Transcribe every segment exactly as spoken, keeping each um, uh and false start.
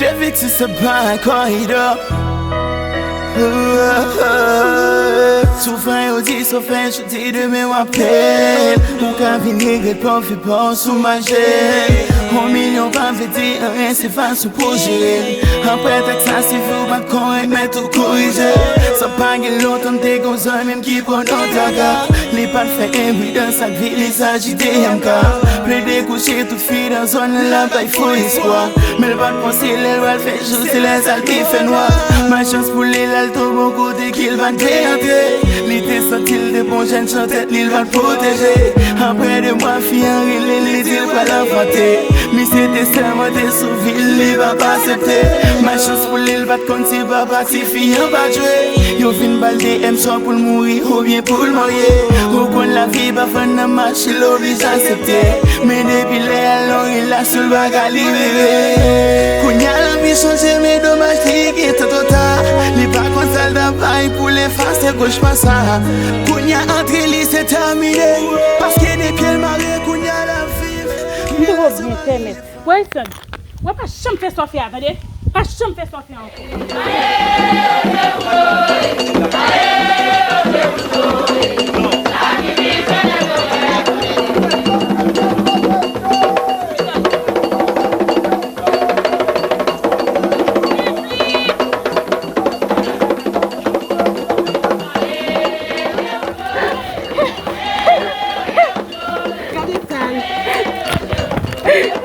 Te vekse se pa koridò. Si w fè yo di sa w fè jodi, demen w ap pè l. Ou ka vin regrèt pòfi pa w sou mache. On milyon pa vle di anyen, se fason pou jere l. Apre tèks la, si fi w pa t korèk, mèt ou korije. Sa pa gen lontan, m te gon zanmi m ki pran nan traka. Li pa t fè enpridans ak vi, li saji de M K. Plede kouche tout fi nan zòn nan, l ap bay fo espwa. Men l pa t panse lè l pral fè jou, se lè sa l te fè nwa. Malchans pou li, lè l tonbe yon kote ke l pa t vle antre. Li te santi l te bon jèn chantè, li l pa t pwoteje. Apre de mwa, fi an rele l, li di l pral anfante. Misye te sèmante sou vi l, li p ap aksepte. Malchans pou li, l pa t konn si papa tifi an pa jwe. Yo fin ba l de M swa pou l mouri oubyen pou l marye. Ou konn lavi pa fann nan mach, li oblije aksepte. Men depi lè a, l nan relasyon, l pa ka libere. Kounye a, l anvi chanje, men domaj, li gentan twò ta. Li pa konn sa l ta bay pou l efase kochma sa. Kounye a, antre li, se tèmine. Paske de pye l mare, kounye a, l ap viv. M twò byen fè, mèt. Wilson, wè pa janm fè sa w fè a, tande? Pa janm fè sa w fè a ankò. Gade sa l.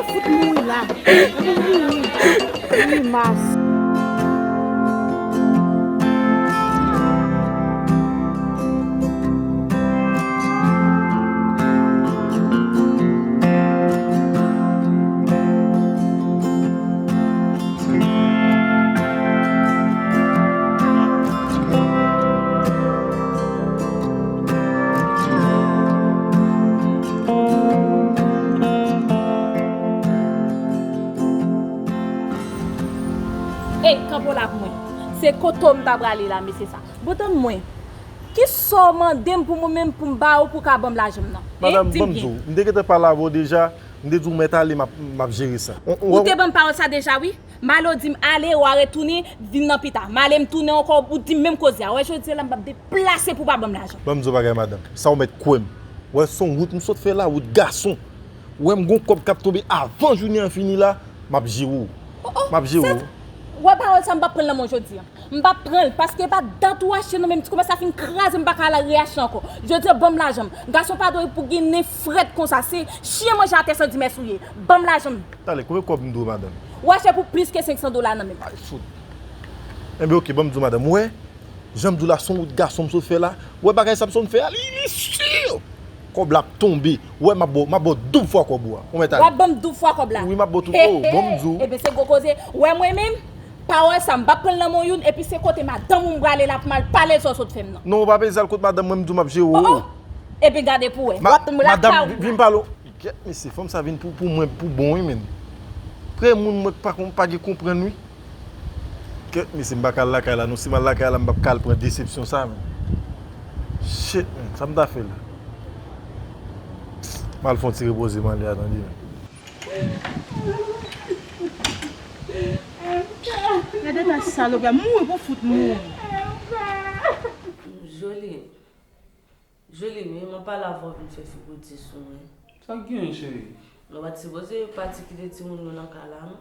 Fout mouri la. Mouri. Grimas. Ey, kanpe w la pou mwen. Se kote w m ta prale la, mesye sa. Bon, tann mwen. Kisa w mande m pou mwen menm pou m ba ou pou w ka ban m lajan m nan? Hein? Madanm, di m byen. Ban m di w, m te gentan pale avè w deja, m te di w mèt ale, m ap, m ap jere sa. Ou te ban m pawòl sa deja, wi. M ale, w di m ale, w a retounen, vin nan pita. M ale, m tounen ankò, ou di m menm koze a. Wè, jodi a la, m p ap deplase pou w pa ban m lajan. Ban m di w bagay, madanm. Sa w mèt kwè m. Wè, se yon wout m sot fè la, wout gason. Wè, m gon kòb k ap tonbe avan jounen an fini la, m ap jere w. Oh, oh, m ap jere w. Wè, pawòl sa, m p ap pran l nan men w jodi a. M p ap pran l, paske e pa dat ou achte nan men m. Ti komès la fin kraze, m pa ka al reachte ankò. Jodi a, ban m lajan m. Gason pa dwe pou gen nen frèt konsa. Se chen manje atè san di mèsi w ye. Ban m lajan m. Talè, konbyen kòb m dwe w, madanm? Ou achte pou plis ke senk san dola nan men m. Ay, fout. Enben, oke, ban m di w, madanm. Ou wè, jan m di w la, se yon wout gason m sot fè la. Ou wè bagay sa m sot fè a, li, li si. Kòb la ap tonbe. Ou wè, m ap ba w, m ap ba w doub fwa kòb ou a. Ou mèt ale. W ap ban m doub fwa kòb la? Wi, m ap ba w tout. Oh, ban m di w. Ebyen, se gwo koze. Ou wè mwen menm, pawòl sa, m p ap pran l nan men w youn, epi se kote madanm ou m prale la pou m al pale sa w sot fè m nan. Non, ou pa bezwen al kot madanm mwen, m di w m ap jere w. Oh, oh. Epi gade pou w wè. W ap lakay ou. Madanm, vin pale w. Kèt, mesye, fanm sa vin pou, pou mwen, pou bon, wi, menm. Premye moun mwen k pa kon-, pa gen konprann, wi. Kèt, mesye, m pa ka al lakay la, non. Si m al lakay la, m p ap ka al pran desepsyon sa, menm. Shit, menm, sa m ta fè la? M al fè yon ti repoze m ale a, tande, menm. Gade ta salopri a, mouri pou fout mouri. Jolie. Jolie, men mwen pale avè w vin fè figi w di sou mwen. Sa k genyen, cheri? Nou pa t sipoze pati kite timoun yo nan kay la, non.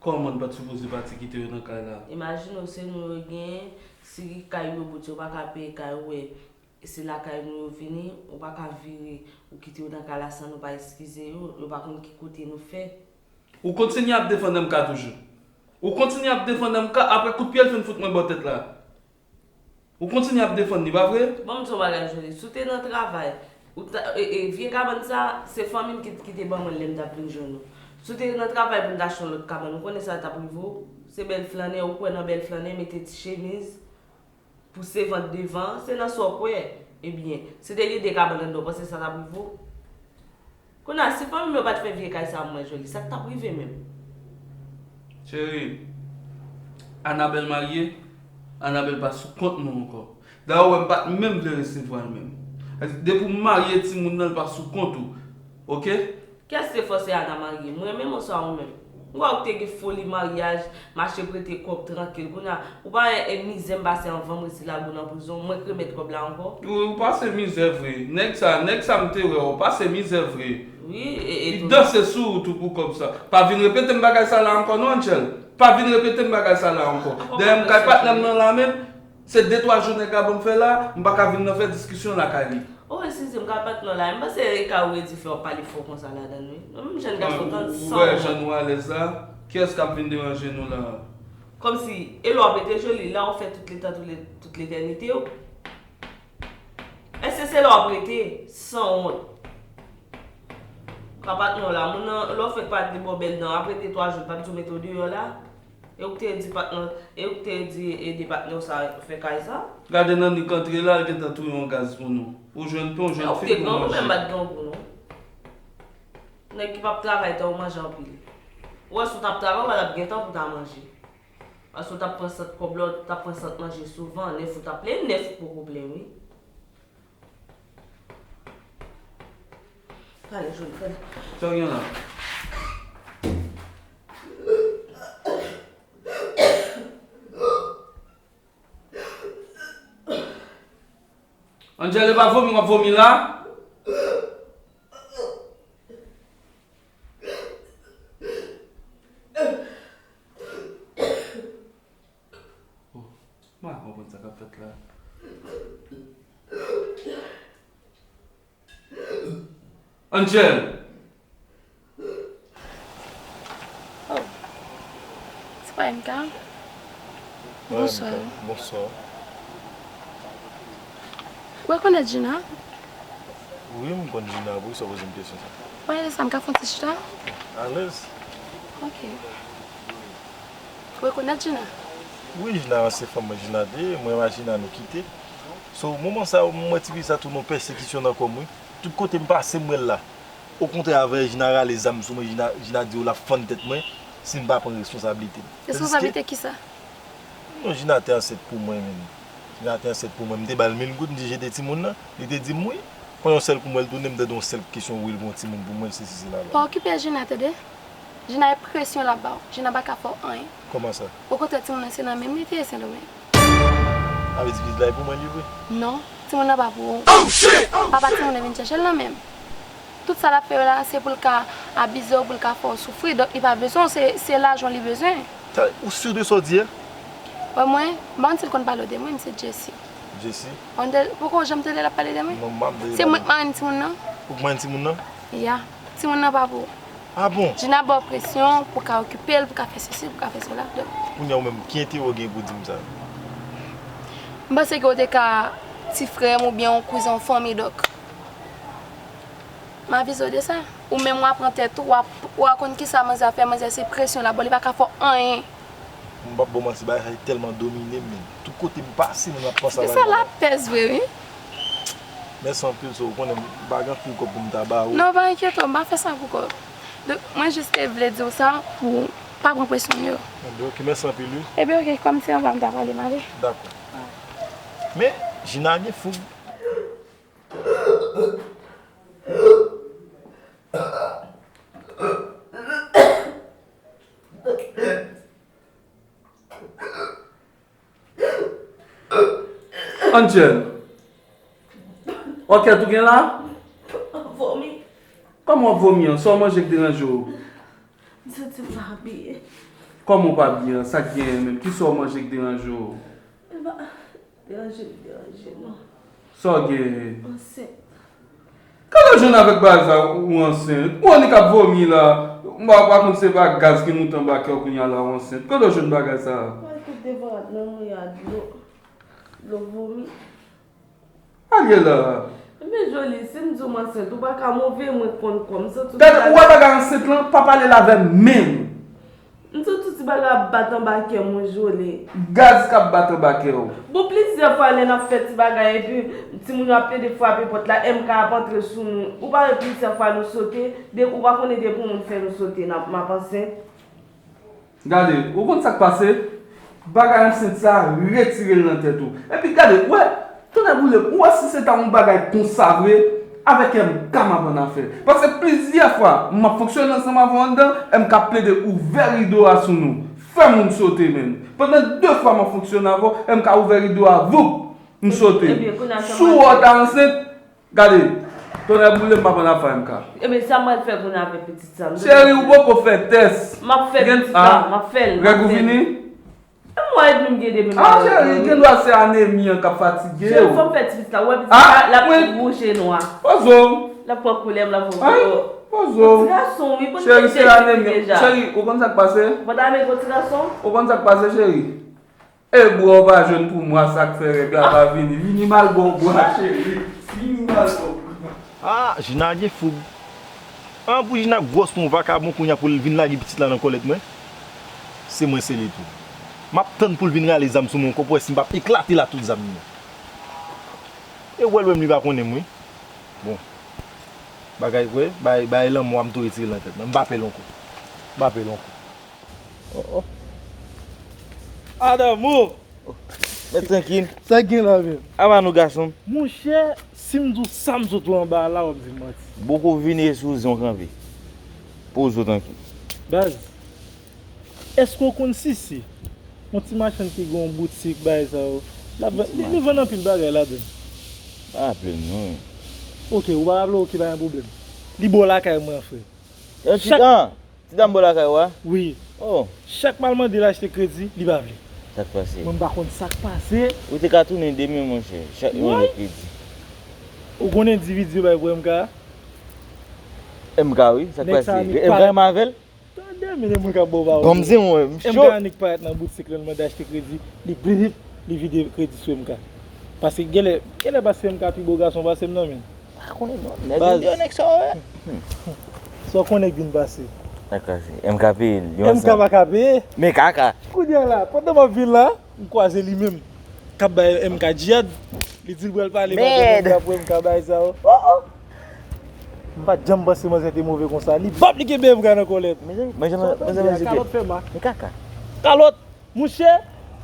Kòman n pa t sipoze pati kite yo nan kay la? Imajine w, se nou yo genyen, si kay yo bout, yo pa ka peye kay, ou wè, se lakay nou yo vini, ou pa ka vire, ou kite yo nan kay la san nou pa eskize yo, yo pa konn ki kote nou fè. Ou kontinye ap defann M K toujou. Ou kontinye ap defann M K apre kout pye l fin fout mwen bò tèt la. Ou kontinye ap defann li, pa vre? Ban m di w yon bagay, Jolie. Si w te nan travay, ou ta, e, e, vye kabann sa, se fanmi m ki, ki te ban mwen l lè m t ap vin jwenn ou. Si w te nan travay pou n ta achte yon lòt kabann, ou konnen sa t ap rive w? Se bèl flannè, ou kwè nan bèl flannè, mete ti chemiz, pouse vant devan, se nan sa w kwè. Ebyen, si te gen de kabann anndan, ou panse sa t ap rive w? Kounye a, si fanmi m yo pa t fè vye kay sa pou mwen, Jolie, sa k t ap rive menm? Cheri, Anabèl marye, Anabèl pa sou kont nou ankò. Dayè, ou wè, m pa t menm vle resevwa l menm. Depi w marye timoun nan, l pa sou kont ou. Oke? Kiyès te fòse Ana marye? Mwen menm oswa ou menm? Ou wè ou te gen foli maryaj, mache prete kòb trankil. Kounye a, ou pa wè e mizè m pase anvan m resi lage w nan prizon, mwen k remèt kòb la ankò. Ou, ou pase mizè vre. Nèg sa, nèg sa m te wè, ou pase mizè vre. Wi, e, e Li tou. danse sou ou tou pou kòb sa. Pa vin repete m bagay sa la ankò non, Angel. Pa vin repete m bagay sa la ankò. Dayè m kay patnè m nan la menm, se de twa jou nèg la ban m fè la, m pa ka vin nan fè diskisyon lakay li. Oh, eskize m, ka patnè w la. M panse e ka ou e dife w ap pale fò konsa ladan l, wi. Yon menm jèn gason trannsenk an. Ou wè jan nou alèz la? Kiyès k ap vin deranje nou la? Kòmsi, e lè w ap rete joli, la w fè tout letan, tout le, tout letènite w. Èske se lè w ap rete? Sanwont. Ka patnè w la, moun nan, lè w fèk pa te ba w bèl dan, ap rete twa jou, l p ap di w mete w deyò la? E ou k te di patnè, e ou k te di ede patnè w sa fè kay sa? Gade nan nik antre la, l gentan touye yon gaz pou nou. Ou jwenn pen, ou jwenn fil pou manje. Ou te grangou, men m pa t grangou non. Nèg ki p ap travay tan ou manje anpil. Ou wè si w t ap travay, ou pa t ap gen tan pou w ta manje. Paske w t ap pran sant kòb la, ou t ap pran sant manje souvan, nèf ou t ap plen, nèf ou poko plen wi. Pale, Joli, pale. Sa w gen la? Angel, e pa vomi w ap vomi la? Oh, m pa konprann sa k ap fèt la. Angel! Oh. Se pa M K? Bonswa. Bonswa. Ou rekonèt Gina? Wi, m konn Gina. Poukisa w poze m kesyon sa? Pale de sa, m ka fè yon ti chita? Alèz. Ok. Ou rekonèt Gina? Wi, Gina se fanm mwen, Gina te ye, mwen ak Gina nou kite. So, moman sa yo, m wè tifi sa tounen yon pèsekisyon nan kò m, wi. Tout kote m pase, m wè l la. Okontrè, avè Gina rale zam sou mwen, Gina, Gina di yo l ap fann tèt mwen si m pa pran responsablite m. Tandiske. Responsablite kisa? Non, Gina te ansent pou mwen, menm. Gina te ansent pou mwen. M te ba l mil goud, m di jete timoun nan. Li te di m wi. Pran yon sèl kou, m wè l tounen, m tande yon sèl kesyon, wi, l gen yon timoun pou mwen, sesi, sela, la. Pa okipe Gina, tande. Gina e presyon l ap ba w. Gina pa ka fè w anyen. Kòman sa? Okontrè, timoun nan se nan men m li te ye, Sendomeng. Sa vle di pitit la e pou mwen li vre? Non, timoun nan pa pou ou. Papa timoun nan vin chèche l nan men m. Tout sa l ap fè yo la, se pou l ka abize w, pou l ka fè w soufri. Donk, li pa bezwen w, se, se lajan w li bezwen. Ou si de sa w di a? Wè mwen, m pa konn si l konn pale w de mwen, m se Jessie. Jessie? Ou poko janm tande l ap pale de mwen? Non, m pa tande l ap pale. Se mwen k marenn timoun nan. Ou k marenn timoun nan? Ya. Timoun nan pa pou ou. Ah bon? Gina ba w presyon pou w ka okipe l, pou w ka fè sesi, pou w ka fè sela. Donk. Kounye a ou menm, ki enterè w gen pou w di m sa? M panse ke w te ka ti frè m oubyen yon kouzen, yon fanmi, donk. M avize w de sa. Ou menm w ap pran tèt ou, w ap, w a konn kisa manzè ap fè, manzè se presyon l ap ba w, li pa ka fè w anyen. M p ap ba w manti, bagay sa yo tèlman domine m, men tout kote m pase, moun ap panse a bagay sa. Sa la pès vre, wi. Mèsi anpil, so, ou konnen m pa gen anpil kòb pou m ta ba ou. Non, pa enkyete w, m pa fè sa pou kòb. Donk, mwen jis te vle di w sa pou w pa pran presyon yo. Ebyen, oke, mèsi anpil, wi. Ebyen, oke, kòm se anvan m ta pale, m ale. Dakò. Men, Gina gen foug. Angel, òkèt ou gen la? Vomi. Kòman w ap vomi an? Sa w manje k deranje w? M santi m pa byen. Kòman w pa byen an? Sa k genyen menm? Kisa w manje k deranje w? Deranje m, deranje non. Sa w genyen? Ansent. Kote w jwenn avèk bagay sa ou ansent? Ou annik ap vomi la. M pa, pa konn se pa gaz ki moute anba kè w kounye a la ou ansent. Kote w jwenn bagay sa? Mwen tout devan rad nan mouye a dlo. Dlo vomi. Al ye la. Ebyen Joly, si m di w m ansent, ou pa ka move, mwen konn kò m. M santi w. Gade, ou wè bagay ansent lan, pa pale l avè m menm. M santi ti bagay ap bat anba kè mwen, Joly. Gaz k ap bat anba kè w. Bon, plizyè fwa lè n ap fè ti bagay epi timoun yo ap plede frape pòt la, M K ap antre sou nou. Ou pa wè plizyè fwa nou sote, de, ou pa konnen depi yon moun fè nou sote, n ap, m ap ansent? Gade, ou konn sa k pase? Bagay ansent sa, retire l nan tèt ou. Epi gade, ou wè, tonnè boule m, ou wè si se ta yon bagay konsa vre, Avèk M K m ap annafè. Paske plizyè fwa, m ap fonksyone ansanm avè w anndan, M K ap plede ouvè rido a sou nou. Fè moun sote, menn. Pandan de fwa m ap fonksyone avè w, M K ouvè rido a, voup! M sote. Ebyen, kounye a sa m pral fè. Si w ta ansent, gade, tonnè boule, m p ap annafè M K. Ebyen, sa m pral fè kounye a avèk pitit sa? Cheri, ou poko fè tès. M ap fè pitit la, m ap fè l, m ap fè l. Règ ou vini? E mwen, edmi m gen depi m pa wè. Ah, cheri, gendwa se anemi an k ap fatige w. Cheri, fò m fè ti pitit la. Ou wè pitit la, l ap wouje nwa. Poze w. L ap pran koulè m, l ap pran koulè. Poze w. Ti gason, wi, bon, cheri, se anemi an. Cheri, ou konn sa k pase? Ou pa ta renmen gwo ti gason? Ou konn sa k pase, cheri? E bwa w pa jwenn pou mwa, sa k fè règ la pa vini. Vini m al ba w bwa, cheri. Vini m al ba w bwa. Ah, Jina gen foub. An pou Jina gwòs kon vakabon kounye a pou l vin lage pitit la nan kòlèt mwen. Se mwen sele tou. M ap tann pou l vin rale zam sou mwen ankò pou wè si m p ap eklate l ak tout zam li yo. E w wè l wè m li pa konnen m wi. Bon. Bagay kwè, bay, bay lanmò a m tou retire l nan tèt mwen. M p ap pè l ankò. M p ap pè l ankò. Oh, oh. Adamo! Oh, mèt trankil. Sa k gen la menm? Apa nou gason m? Monchè, si m di w sa m sot wè anba a la, w ap di m manti. Boko vini e sou zen w kanpe. Poze w trankil. Baz, èske w konn Sisi? Yon ti machann ki gen yon boutik, bagay sa yo. L ap vann, li, li vann anpil bagay ladan l. Pa raple m non. Oke, ou pa raple w, oke, pa gen pwoblèm. Li bò lakay mwen, frè. Yon ti tan. Ti dam bò lakay ou a? Wi. Oh. Chak m al mande l achte kredi, li pa vle. Sa k pase? Mwen m pa konn sa k pase. Ou te ka tounen demen, monchè. Chak mande kredi. Ou konn endividi yo bay pou M K a? M K, wi. Sa k pase? M K menm avè l? Tande, men moun k ap ba w pawòl. Ban m di w, m cho. M K annik parèt nan boutik lan, l mande achte kredi. Li blip, li vide kredi sou M K. Paske genlè, genlè paske M K pi bo gason pase m nan, men. Pa konnen non. Nèg yo deyò nèg sa yo ye. Sa w konnen k vin pase. Sa k pase? M K peye l. M K pa ka peye. Men kaka. Kounye a la, pandan m ap vin la, m kwaze li menm k ap bay M K djiyad. Li di l pral pale, m ap M K pou M K bay sa yo. Oh, oh. M pa t janm panse manzè te move konsa. Li bòp, li kenbe M K nan kòlèt. Men, men, men, men, men, kalòt fè mal. Men kaka. Kalòt, monchè.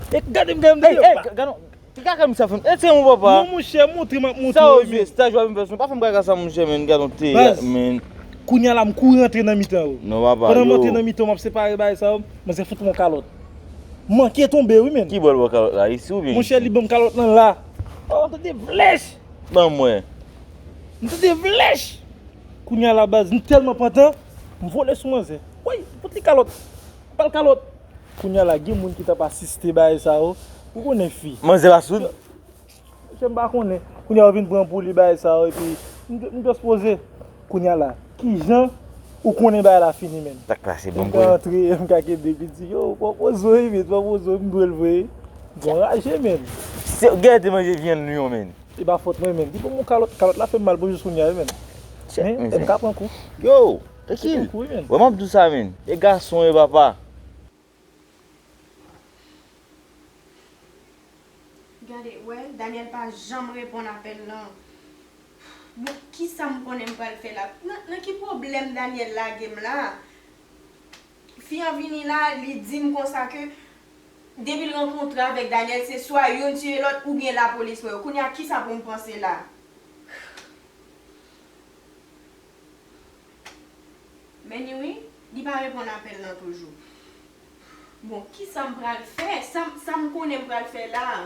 E gade M K, M K. Ey, ey, gade. Ki kaka misye ap fè m? E se yon papa. Non, monchè, montre m ap montre w, men. Sa w vye staj w ap vin fè sou mwen. Pa fè m kaka sa, monchè, men. Gade yon teyat, men. Kounye a la, m kouri antre nan mitan yo. Non, papa, yo. Pandan m antre nan mitan, m ap separe bagay sa yo, manzè fout mwen yon kalòt. M manke tonbe, wi, men. Ki bò l ba w kalòt la? Isi oubyen isi? Monchè, li ban m kalòt lan la. Oh, m tande flèch! Ban m wè. M tande flèch! Kounye a la, baz, m tèlman pantan, m vole sou manzè. Woy, fout li kalòt. Ba l kalòt. Kounye a la, gen moun ki t ap asiste bagay sa yo. Ou konnen fi. Manzè pa soud? Monchè, m pa konnen. Kounye a, yo vin pran pou li bagay sa yo, epi m, m just poze. Kounye a la, kijan ou konnen bagay la fini, menn? Sa k pase, bon, M K antre, M K kenbe, epi di, yo, pran poze w, men, pran poze w, m dwe l vre. M anraje, menn. Se, gade te manje vyann li yo, menn. E pa fòt mwen, menn. Li ban m yon kalòt, kalòt la fè m mal pou jis kounye a, wi, menn. Men, M K pran kou. Yo, trankil. Li pran kou, wi, menn. Wè, m ap di w sa, menn. E gason, e papa. Gade, wè, Daniel pa janm reponn apèl lan. Bon, kisa m konnen m pral fè la? Nan, nan ki pwoblèm Daniel lage m la? Fi an vini la, li di m konsa ke depi l rankontre avèk Daniel, se swa youn tiye lòt oubyen lapolis pran yo. Kounye a, kisa pou m panse la? Men ni wi, li pa reponn apèl lan toujou. Bon, kisa m pral fè? Sa m, sa m konnen m pral fè la a?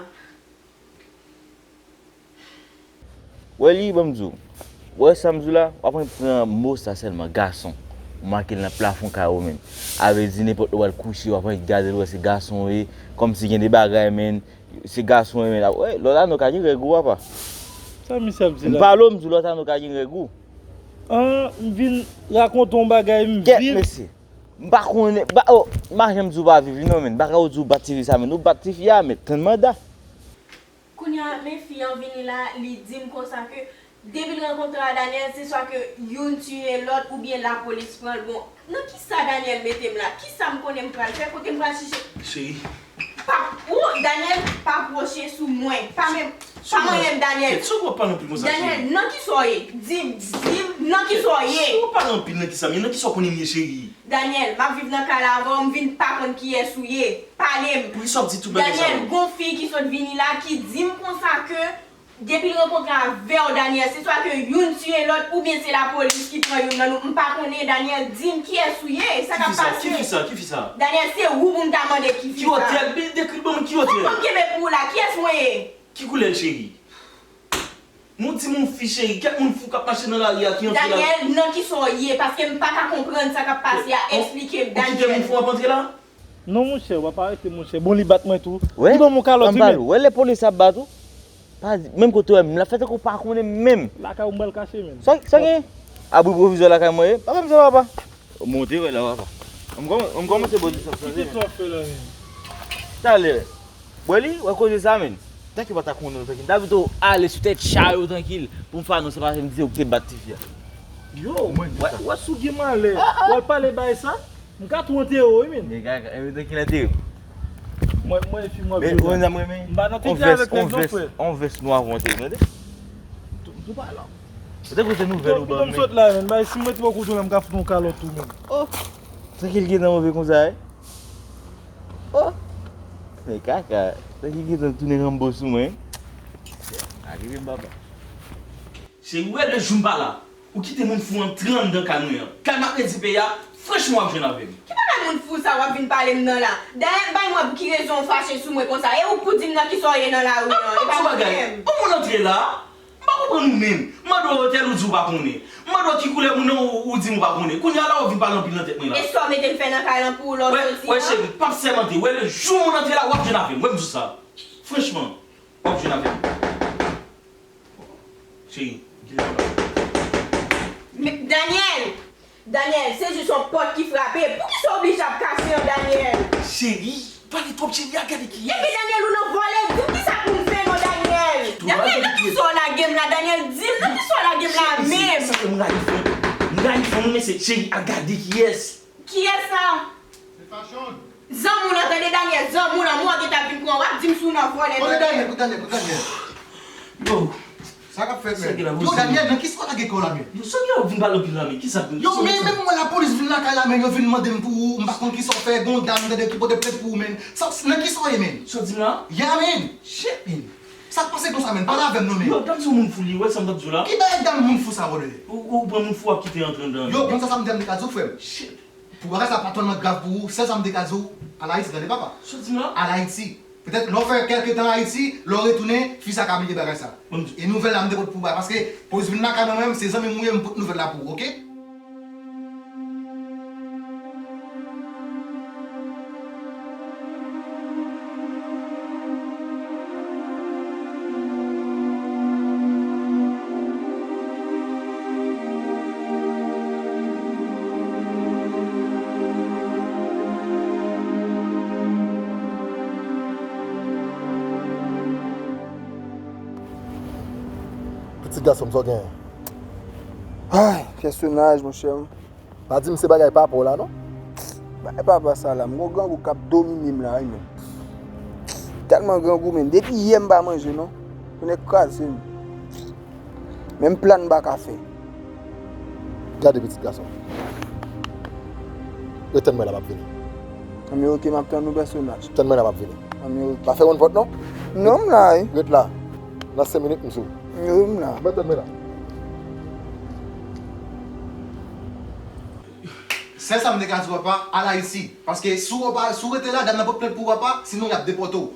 Wè li, ban m di w. Wè sa m di w la, w ap annik pran mo sa sèlman, gason. Ou make l nan plafon kay ou menm. A vle di nenpòt lè w al kouche, w ap annik gade l, wè se gason w ye. Kòmsi gen de bagay, men. Se gason w ye, men. Wè, lòt ane w ka gen règ ou, papa. Sa misye ap di la? M pale w, m di w lòt ane w ka gen règ ou. An, m vin rakonte yon bagay, m vin. Kèt, mesye. M pa konnen, ba, oh, m pa janm di w pa viv li non, men. M pa ka w di w bat tifi sa, men. Ou bat tifi a, men. Tann manda. Kounye a, men fi an vini la, li di m konsa ke depi l rankontre a Daniel, se swa ke youn tiye lòt oubyen lapolis pran l. Bon, nan kisa Daniel mete m la? Kisa m konnen m pral fè? Kote m pral chèche? Cheri. Pa, ou, Daniel, pa pwoche sou mwen. Pa menm, pa manyen m, Daniel. Kèt, sa w ap pale anpil konsa, cheri? Daniel, nan kisa w ye? Di m, di m, nan kisa w ye? Sa w ap pale anpil, nan kisa m ye? Nan kisa w konnen m ye, cheri? Daniel, m ap viv nan kay la avè w, m vin pa konn kiyès ou ye. Pale m. Poukisa w ap di tout bagay sa yo? Daniel, gon fi ki sot vini la ki di m konsa ke Depi l rankontre avè w, Daniel, se swa ke youn tiye lòt oubyen se lapolis ki pran youn nan nou. M pa konnen, Daniel, di m kiyès ou ye, sa k ap pase? Ki fi sa? Ki fi sa? Daniel, se ou pou m ta mande ki fi sa. Ki otè? Dekri ban mwen ki otè. Sa w konn kenbe pou ou la, kiyès mwen ye? Ki koulè l, cheri? Nou di m yon fi, cheri, kèk moun fou k ap mache nan lari a ki antre la. Daniel, nan kisa w ye? Paske m pa ka konprann sa k ap pase a. Eksplike m, Daniel. Ou kite moun fou ap antre la? Non, monchè, w ap arete, monchè. Bon, li bat mwen tou. Li ban m yon kalòt, wi, men. Wè lè polis ap bat ou? Pa di, menm kote w wè m, l ap fè tankou w pa konnen m menm. Lakay ou m pral kache, menm. Sa, sa gen? Abri pwovizwa lakay mwen ye? Pa fè m sa, papa. Monte, wè la, papa. M kòman-, m kòmanse bò di sa, sa, men. Ki sa w fè la, menm? Talè. Bwè li, wè koze sa, menm. Tanki pa ta konnen, tanki. Davito ale sou tèt chay yo, trankil. Pou m fè anons, se pa se m di se ou ki te bat tifi a. Yo, wè, wè si w gen malè. W al pale bay sa. M ka tou antere w, wi, men. Men kaka, e, men ki antere. Mwen, mwen, fi, mwen, men, mwen, mwen, men, m pa nan tete avèk nèg non, frè. On vès nwa pou antere, tande? Tou, tou pa la. Ou te koute nouvèl ou ban mwen. Sot la, men, bay, si mwen te poko tounen, m ka fout yon kalòt tou, men. Oh! Sa ki l gentan move konsa, e? Oh! Men kaka, sa ki gentan tounen Rambo sou mwen. Arive m, papa. Cheri, ou wè le jou m pa la, ou kite moun fou antre anndan kay mwen an. Kay m ap redi peyi a, franchman w ap jwenn avè m. Ki bagay moun fou sa w ap vin pale m nan la? Dayè bay m wè pou ki rezon w fache sou mwen konsa. E ou k pou di m nan kisa w ye nan lari an, e pa mwen menm. Yon moun antre la, m pa konprann ou menm. M mande w otèl, ou di w pa konnen. M mande w ki koulè moun nan, ou, ou di m ou pa konnen. Kounye a la w vin pale anpil nan tèt mwen la. E sa w mete m fè nan kay lan pou ou lè w soti an? Wè cheri, p ap sèmante. Wè le jou moun antre la, w ap jwenn avè m. Wè m di w sa. Franchman, w ap jwenn avè m. Cheri, kite m pale. Men, Daniel! Daniel, se jis yon pòt ki frape. Poukisa w oblije ap kase an, Daniel? Cheri, pale twòp, cheri, a gade kiyès. Epi Daniel, ou nan vòlè, di m kisa pou m fè non, Daniel. Daniel, nan kisa w lage m la, Daniel, di m nan kisa w lage m la menm. Cheri, se, se, se m rayi fanm. M rayi fanm, men se cheri, a gade kiyès. Kiyès sa? Se Fashion. Zanmi w lan, tande Daniel, zanmi w lan, mwen w gentan vin pran, w ap di m si w nan vòlè, tande. Kote Daniel, kote Daniel, kote Daniel? Yo. Sa k ap fèt, men? Yo, Daniel, nan kisa w lage kò w la, men? Yo, sa gen w vin pale anpil la, men? Kisa, yo, men, men mwen, lapolis vin lakay la, men, yo vin mande m pou ou, m pa konn kisa w fè, gon dam, tande, ki pote plent pou ou, men. Sa, nan kisa w ye, men? Sa w di m la? Ya, men. Shit, men. Sa k pase konsa, men? Pale avè m non, men. Yo, dam se yon moun fou li, ou wè sa m t ap di w la? Ki bagay dam moun fou sa, brother? Ou, ou pran moun fou w ap kite antre anndan. Yo, konn sa, sa m te, m te ka di w, frè m. Shit. Pou bagay sa pa tèlman grav pou ou, sèl sa m te ka di w, al Ayiti, tande papa. Sa w di m la? Al Ayiti. Petèt, lè w fè kèlke tan Ayiti, lè w retounen, fi sa ka bliye bagay sa. Bon, e nouvèl la m te pot pou ou bay, paske polis vin lakay mwen, mwen menm, se zanmi m ou ye, m pot nouvèl la pou ou, oke? Pitit gason m, sa w genyen? Ay, pèsonaj, monchè. Pa di m se bagay papa w la, non? Bagay papa sa la, m gon grangou k ap domine m la, wi, men. Tèlman grangou, men. Depi yè m pa manje, non. Tounen kraze m. Menm plan m pa ka fè. Gade pitit gason. Ret tann mwen la, m ap vini. Anben, oke, m ap tann ou, pèsonaj. Tann mwen la, m ap vini. Anben, oke. Pa fè wonn pòt, non? Non, m la, wi. Ret la. Nan senk minit, m sou. Wi, m la. Mwen tann mwen la. Sèl sa m te ka di w, papa, al Ayiti. Paske si w pa, si w rete la, dam nan pot plent pou w, papa, sinon y ap depòte w.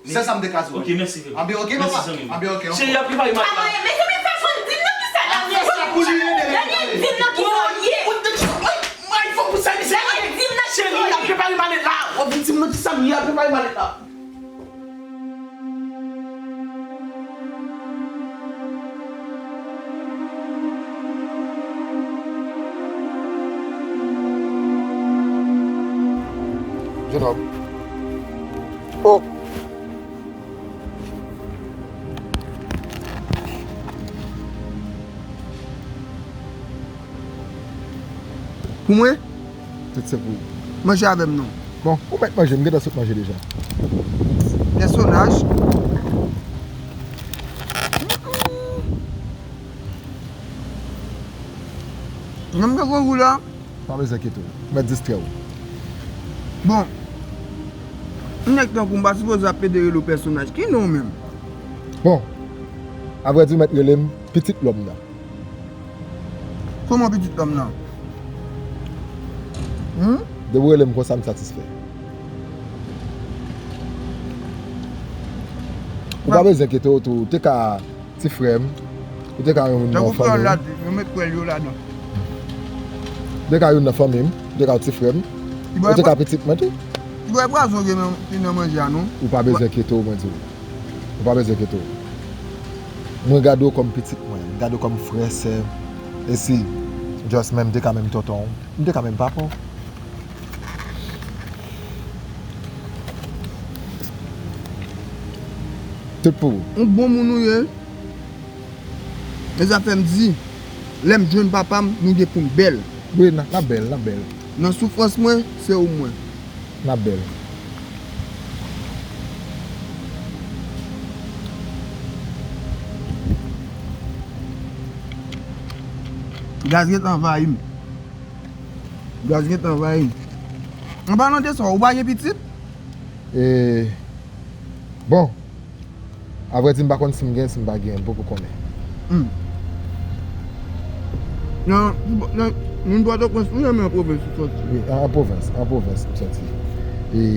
Sèl sa m te ka di w. Ok, mèsi, frè. Anben, ok, papa. Mèsi, zanmi m. Anben, ok. Cheri, y ap prepare malèt la. Mezanmi, Fashion, di m nan kisa Daniel ye. Daniel, di m nan kisa w ye. Ay, fò pou sa, misye. Daniel, di m nan kisa w ye. Cheri, y ap prepare malèt la. W ap vin di m nan kisa m ye, y ap prepare malèt la. Jenòm. Oh! Pou mwen? Tout se pou ou. Manje avè m non. Bon, ou mèt manje, m gentan sot manje deja. Pèsonaj. Menm nan grangou la. Pa bezwen enkyete w. Mèt distrè w. Bon. Yon nèg tankou m pa sipoze ap pede rele w pèsonaj. Ki non w menm? Bon. Avrèdi, ou mèt rele m pitit lòm nan. Kòman pitit lòm nan? Hmm? Depi w rele m konsa, m satisfè. Ou pa bezwen enkyete w tou, ou te ka ti frè m, ou te ka youn nan fanmi m. Yo met kwèl yo ladan. Ou te ka youn nan fanmi m, ou te ka ti frè m, ou te ka pitit mwen tou. Ti bwè pwazon gen nan, ki nan manje a, non? Ou pa bezwen enkyete w, mwen di w. Ou pa bezwen enkyete w. Mwen gade w kòm pitit mwen, m gade w kòm frè, sè. E si Just menm te ka menm tonton w, m te ka menm papa w. Tout pou ou. Yon bon moun ou ye. E sa fè m di, lè m jwenn papa m, nou gen pou n bèl. Wi, n a, n ap bèl, n ap bèl. Nan soufrans mwen, se ou mwen. N ap bèl. Gaz gentan anvayi m. Gaz gentan anvayi m. An palan de sa, ou pa gen pitit? E, bon, avrèdi, m pa konn si m gen, si m pa gen, m poko konnen. Hmm. Nan, nan, nan Pòtoprens, ou renmen an pwovens ou sòti? Wi, an, an pwovens, an pwovens m sòti. E,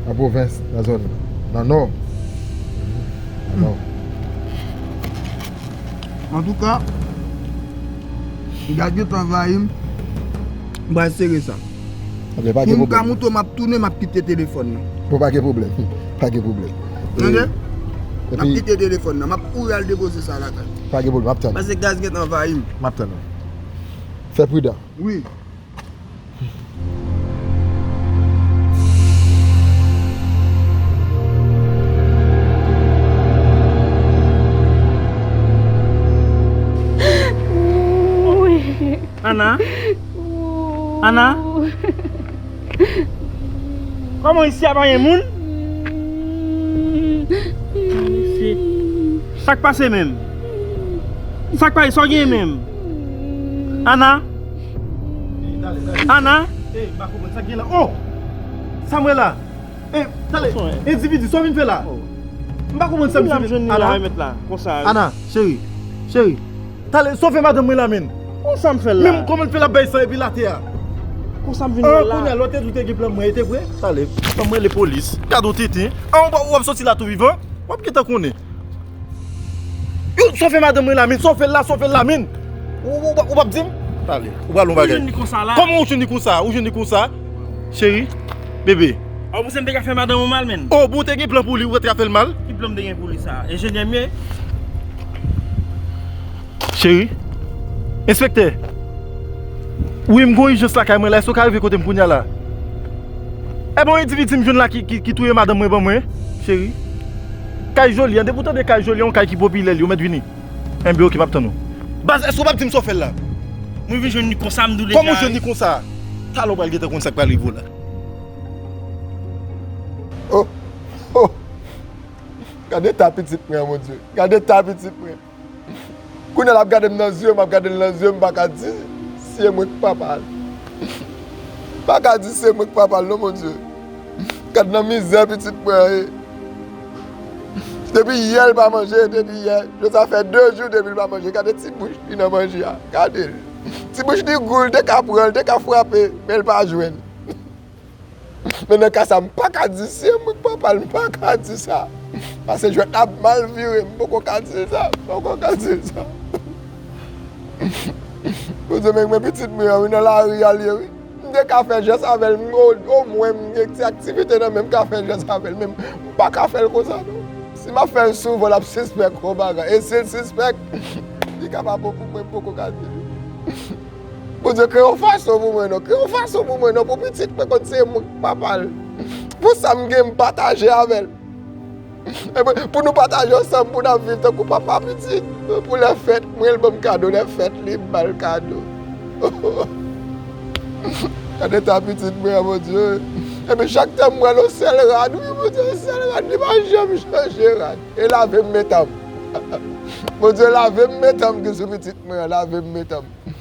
an pwovens, nan zòn, nan nò. Nan nò. Antouka, gaz gentan anvayi m. M pral sere sa. Ok, pa gen pwoblèm. Pou m ka moute, m ap tounen, m ap kite telefòn nan. Bon, pa gen pwoblèm. Pa gen pwoblèm. Tande? M ap kite telefòn nan. M ap kouri al depoze sa lakay. Pa gen pwoblèm, m ap tann. Paske gaz gentan anvayi m. M ap tann ou. Fè pridan. Wi. Ana? Ana? Kòman isi a pa gen moun? Sa k pase menm? Sa k pase? Sa w gen menm? Ana? Ana? Ey, m pa konprann sa k gen la. Oh! Sa m wè la? Ey, tande, endividi, sa w vin fè la? M pa konprann sa misye vin fè la. Ana, cheri, cheri. Tande, sa w fè madanm mwen la menm? Konsa m fè l la. Menm kòman l fè l ap bay san epi l atè a? Konsa m vin wè l la. Kounye a, lè w te di w te gen plan mwen, e te vre? Tande, ban mwen rele polis. Gade w tenten. An, w ap, w ap soti la tou vivan? W ap gentan konnen. Yo, sa w fè madanm mwen la menm? Sa w fè l la? Sa w fè l la menm? Ou, ou, ou, ou p ap di m? Tande, ou pral yon bagay. Ou jwenn li konsa la? Kòman ou jwenn li konsa? Ou jwenn li konsa? Cheri, bebe. A, ou panse m te ka fè madanm ou mal, menn? Oh, bon, ou te gen plan pou li, ou te ka fè l mal? Ki plan m te gen pou li sa? Enjenyè m ye? Cheri, enspektè, wi, m gon ijans lakay mwen la, èske w ka rive kote m kounye a la? Ebyen, yon endividi m jwenn la ki, ki, ki touye madanm mwen ban mwen, cheri. Kay Joli an, depi w tande kay Joli an, yon kay ki popilè li, ou mèt vini. Enben, oke, m ap tann ou. Baz, èske w p ap di m sa w fè l la? Mwen vin jwenn li konsa, m di w deja. Kòman w jwenn li konsa? Talè w pral gentan konn sa k pral rive w la. Oh, oh. Gade eta pitit mwen an, Bondye. Gade eta pitit mwen. Kounye a l ap gade m nan zye, m ap gade l nan zye, m pa ka di si se mwen k papa l. M pa ka di si se mwen k papa l non, Bondye. Gad nan mizè pitit mwen an ye. Depi yè l pa manje, depi yè. Jodi a fè de jou depi l pa manje. Gade ti bouch li nan manje a. Gade l. Ti bouch li gou, l te ka pran, l te ka frape, men l pa jwenn. Men nan ka sa, m pa ka di se mwen k papa l, m pa ka di sa. Paske jwèt la ap mal vire, m poko ka di sa, m poko ka di sa. Bondye, men, men pitit mwen an, wi, nan lari a l ye, wi. M te ka fè jès avè l, m, o, omwen m gen ti aktivite nan men m, m ka fè jès avè l, men m pa ka fè l konsa, non. Si m ap fè l souvan, l ap sispèk yon bagay. E si l sispèk, li ka pa bon pou mwen, m poko ka di li. Bondye, kreye yon fason pou mwen, non. Kreye yon fason pou mwen, non, pou pitit mwen konn se mwen k papa l. Pou sa m gen, m pataje avè l. Epi, pou nou pataje ansanm, pou n ap viv tankou papa pitit. Pou lè fèt mwen, l ban m kado, lè fèt li, m ba l kado. Gade eta pitit mwen an, Bondye. Epi, chak tan m wè l, yon sèl rad, wi, Bondye, yon sèl rad, li pa janm chanje rad. E lave m metan m. Bondye, lave m metan m ki sou pitit mwen an, lave m metan m.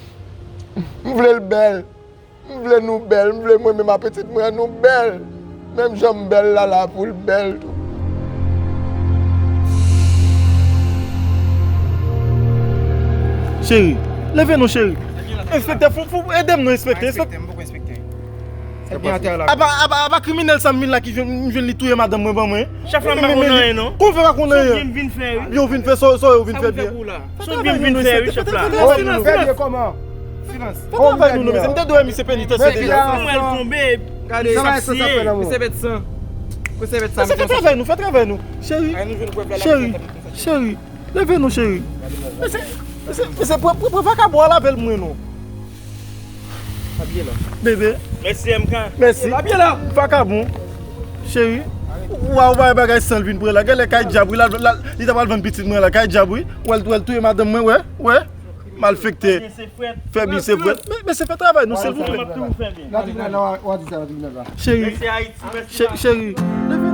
M vle l bèl. M vle nou bèl. M vle mwen menm ak pitit mwen an nou bèl. Menm jan m bèl la, l a pou l bèl tou. Cheri, leve non, cheri. Enspektè, fò, fò, ede m non, enspektè. Enspektè, m poko enspektè. Sa k gen atè a la? Apa, apa, apa kriminèl sa m vin la ki jwenn, m jwenn li touye madanm mwen ban mwen. Chèf la, m pa konn anyen non. Kòman w fè pa konn anyen? Vin, vin fè, wi. Yo vin fè sa, sa yo vin fè byen. Sa m vin fè wi, chèf la. Fè travay nou non, enspektè, fè travay nou. Silans, silans. Fè travay nou non, mesye. M te dwe wè misye peni, tèt se deja. Mwen l tonbe. Gade, sa misye fè nan mwen. Misye pèt san. Misye fè travay nou, fè travay nou. Cheri, cheri, cheri. Leve non, cheri. Mesye, mesye, mesye, pran, pran, pran vakabon a lavel mwen non. Bebe. Mèsi M K. Mèsi. Vakabon. Cheri. Waw, bagay bagay san l vin pran la. Genlè kay dyab wi la, la, li ta pral vann pitit mwen la. Kay dyab wi. Wè l, wè l touye madanm mwen, wè, wè. Malfektè. Fè byen se frèt. Men, men se fè travay nou, silvouplè. Cheri. Cheri. Leve